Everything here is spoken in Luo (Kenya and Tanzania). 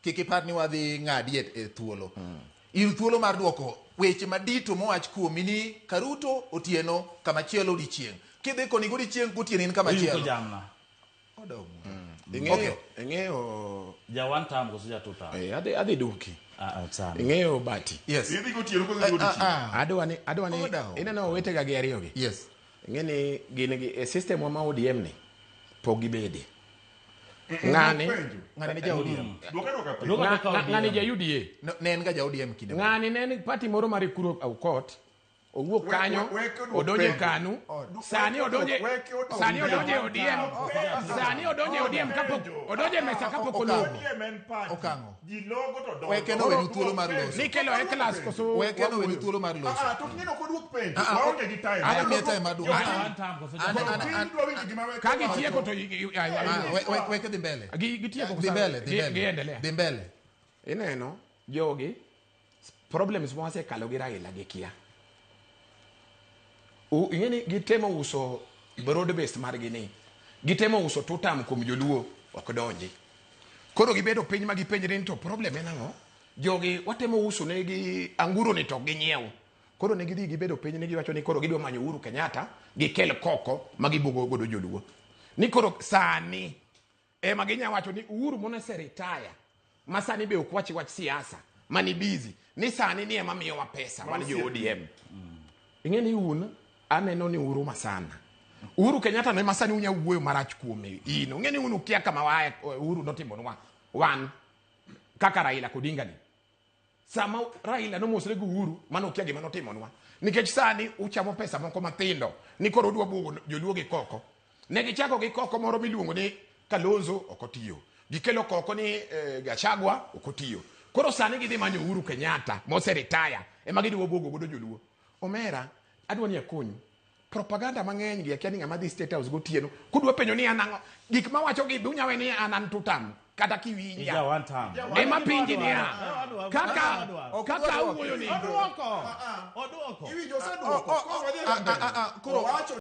Kik ipar ni wadhi ng'adi e thuolo. In thuolo mar duoko weche madito mowach kuomi ni Karuto otieno kamachielo odiechieng'. Kidhi koni godiechieng' gotieno in Oyuko kamachielo. jamna. Odong'. Ing'eyo, Okay. ing'eyo Ja one term koso ja two term? adhi duki. Ah, ah, sana. Ing'eyo bati. Yes. Idhi gotieno koso idhi godiechieng'? Adwa ni Order. ineno owetega gi ariyo gi. Yes. Ing'e ni gin gi e system wa ma ODM ni pok gibede. Ng'ani Penjo. Ng'ani ne ja ODM. Dwoke dwoka penjo. Dwoka dwoka ODM. Ng'ani ja UDA. No, ne en ga ja ODM kinde moro. Ng'ani ne en party moro mar Ekuro Aukot. Owuok kanyo, wek oduok odonjo e penjo. KANU. Sani odonje Wek oduok sani penjo. odonje e ODM. Sani odonje e ODM kapok odonje e mesa kapok ologo. ODM en party. Okang'o. Ji logo to donjo. Weke no wenu thuolo mar loso. Nikelo e class koso Weke no wenu thuolo mar loso. Ah, ah, to ing'e ok oduok penjo. Ah, ah, Waonge gi time. An miya time mar duoko. Ja one term koso ja An- Piny dwa winjo gima weke ka wacho. gitieko to Ah, weke dhi mbele. gitieko Dhi mbele, dhi mbele. giendelea. Dhi mbele. Ineno jogi problems mwasekalo gi Raila gikia. Ing'e ni gitemo uso broad base margi ni. Gitemo uso two term kuom joluo ok donji. Koro gibedo piny ma gipenjre ni to problem en ang'o? Jogi watemo uso negi anguro ni to ok ginyiew. Koro ne gidhi gibedo piny ni giwacho ni koro gidwa manyo Uhuru Kenyatta gikel koko ma gibuogo godo joluo. Ni koro sani ema ginya wacho ni Uhuru monese retire ma sani be ok wach wach siasa mani busy ni sani ni ema miyowa pesa wan jo ODM. Ing'e ni un aneno ni uruma sana. Uhuru Kenyatta no ema sani unya wuoyo marach kuome in. Ung'e ni un ukia kama wae Uhuru notimonwa wan kaka Raila Odinga ni. Sama Raila nomosre gi Uhuru mano ukia gima notimonwa. Nikech sani uchamo pesa moko mathindo ni koro udwa buogo joluo gi koko. Ne gichako gi koko moro miluongo ni Kalonzo ok otiyo. Gikelo koko ni Gachagua ok otiyo. Koro sani gidhi manyo Uhuru Kenyatta mose retire ema gidwa buogo godo joluo. Omera, adwa ni akonyu. Propaganda mang'eny gi akia ni ng'ama dhi State House gotieno. Kudwa penjo ni an ang'o, gik mawacho gi be unya we ni an an tutam kata kiwinja. Ja one term. Ema pinji niya, kaka kaka awuoyo ni Oduoko. Oduoko. Iwinjo oseduoko. Koro wadhi Ah, mbele. ah, ah, koro Owacho